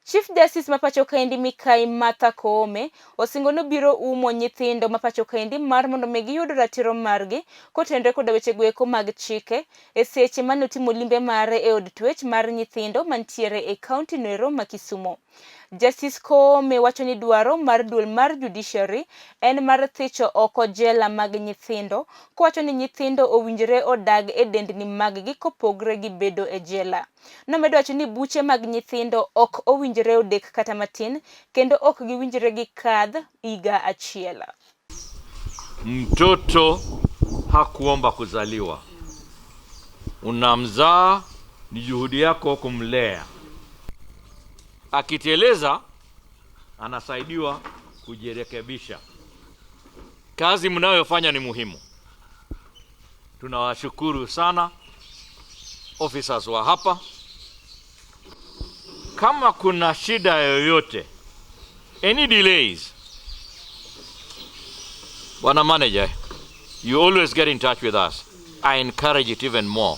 Chief Justice ma pacho kaendi Mikai Martha Koome osingo ni obiro umo nyithindo ma pacho kaendi mar mondo mi giyud ratiro margi kotenore koda weche goeko mag chike e seche mane otimo limbe mare e od twech mar nyithindo mantiere e kaunti noero ma Kisumo. Justice Koome wacho ni dwaro mar duol mar judiciary en mar thicho oko jela mag nyithindo kowacho ni nyithindo owinjore odag e dendni maggi kopogre gi bedo e jela. Nomedo wacho ni buche mag nyithindo ok owinjore odek kata matin kendo ok giwinjre gikadh higa achiel. Mtoto hakuomba kuzaliwa, unamzaa, ni juhudi yako kumlea. Akiteleza anasaidiwa kujirekebisha. Kazi mnayofanya ni muhimu. Tunawashukuru sana officers wa hapa. Kama kuna shida yoyote, any delays, Bwana manager, you always get in touch with us. I encourage it even more.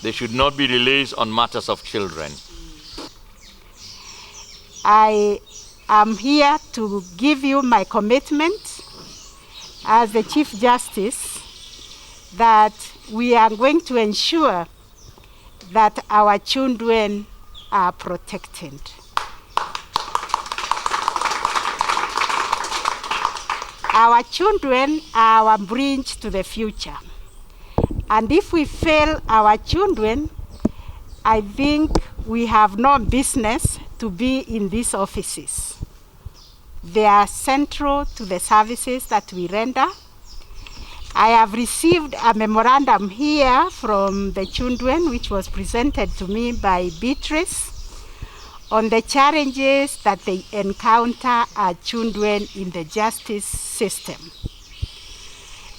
There should not be delays on matters of children. I am here to give you my commitment as the Chief Justice that we are going to ensure that our children are protected. Our children are our bridge to the future. And if we fail our children, I think we have no business to be in these offices. They are central to the services that we render. I have received a memorandum here from the children, which was presented to me by Beatrice, on the challenges that they encounter as children in the justice system.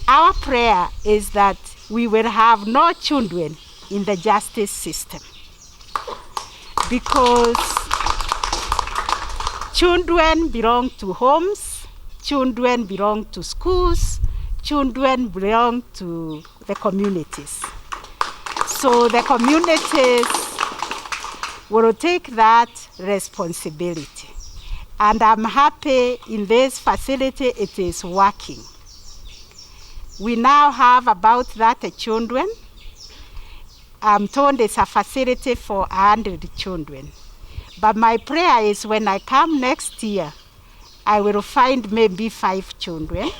Our prayer is that we will have no children in the justice system, because children belong to homes, children belong to schools, children belong to the communities. So the communities will take that responsibility. And I'm happy in this facility it is working. We now have about 30 children. I'm told it's a facility for 100 children. But my prayer is when I come next year, I will find maybe 5 children.